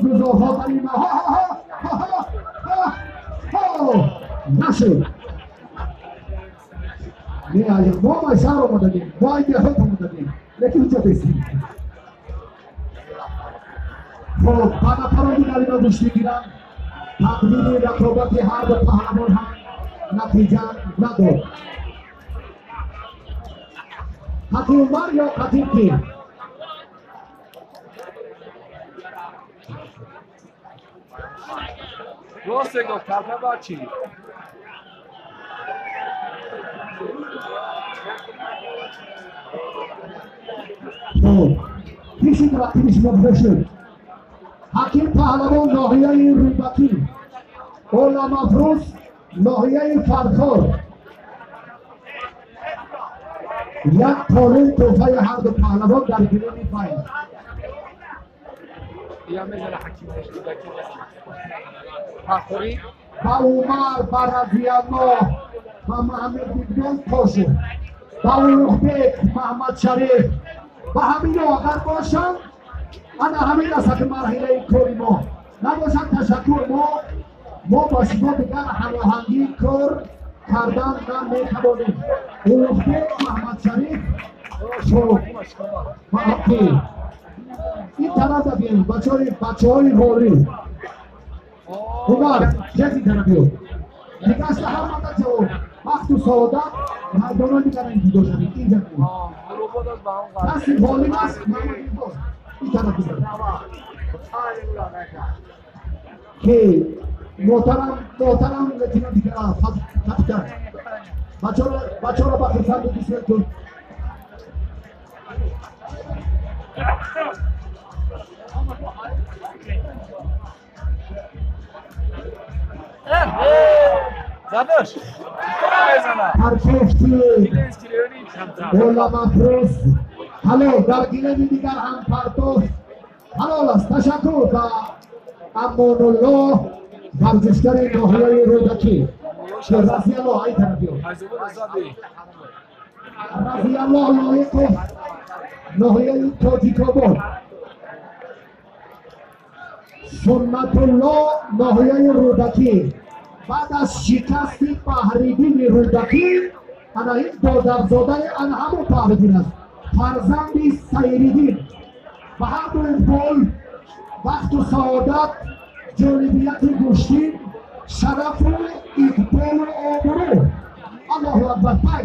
гузорҳо дар ин нашуд. Не, мо май шаҳр омадагем, мо ай деҳот омадагем, лекин ҳуҷҷат нестем. Хоб, ба нафарони дигар ино гӯштӣ гиранд. Тақдири рақобати ҳар ду паҳлавон ҳам натиҷа надод. Қати Умар ё қати ки? Рост гуфт, талпа бачи. Хоб, пеши рақиби шумо бошед. Ҳаким паҳлавон ноҳияи Рӯдакӣ, Оламафрӯз ноҳияи Фархор. Як қолин тӯҳфаи ҳар ду паҳлавон дар гирёни байн. Ба Умар, ба Разияллоҳ, ба Маҳмудибон Қосим, ба Улуғбек, Маҳмадшариф, ба ҳамино агар бошанд, ана ҳамин аст ки марҳилаи кори мо. Набошад, ташаккур, мо ба шумо дигар ҳамоҳангии кор кардан наметавонем. Улуғбек, Маҳмадшариф, ин тараф биёед, бачаҳои ғолӣ. Умар, ҷаз ин тараф биёд. Дигашта ҳамада ҷавоб. Бахту саодат, мардоно дигар ин ҷудо шавед. Инҷа биёед. Каси ғолиб аст, Маҳмадибон. Ин тараф бизанед. Ки муҳтарам лейтенант генерал, капитан. Бачаҳоро ба хурсанди бисёр кун. Дадош, Парпефти Оламафрӯз ҳалол, дар гилеми дигар ҳам партофт ҳалол аст. Ташаккур ба Амонуллоҳ, варзишгари ноҳияи Рӯдакӣ. Разияллоҳ, ай тараф биё. Разияллоҳ Лоиқов, ноҳияи Тоҷикобод. Суннатуллоҳ, ноҳияи Рӯдакӣ. Баъд аз шикасти Баҳриддини Рӯдакӣ, ана ин додарзодаи ана ҳамон Баҳриддин аст, фарзанди Сайриддин. Ба ҳар ду иқбол, бахту саодат, ҷонибияти гӯштин, шарафу иқболу обрӯ. Аллоҳу акбар. Пай.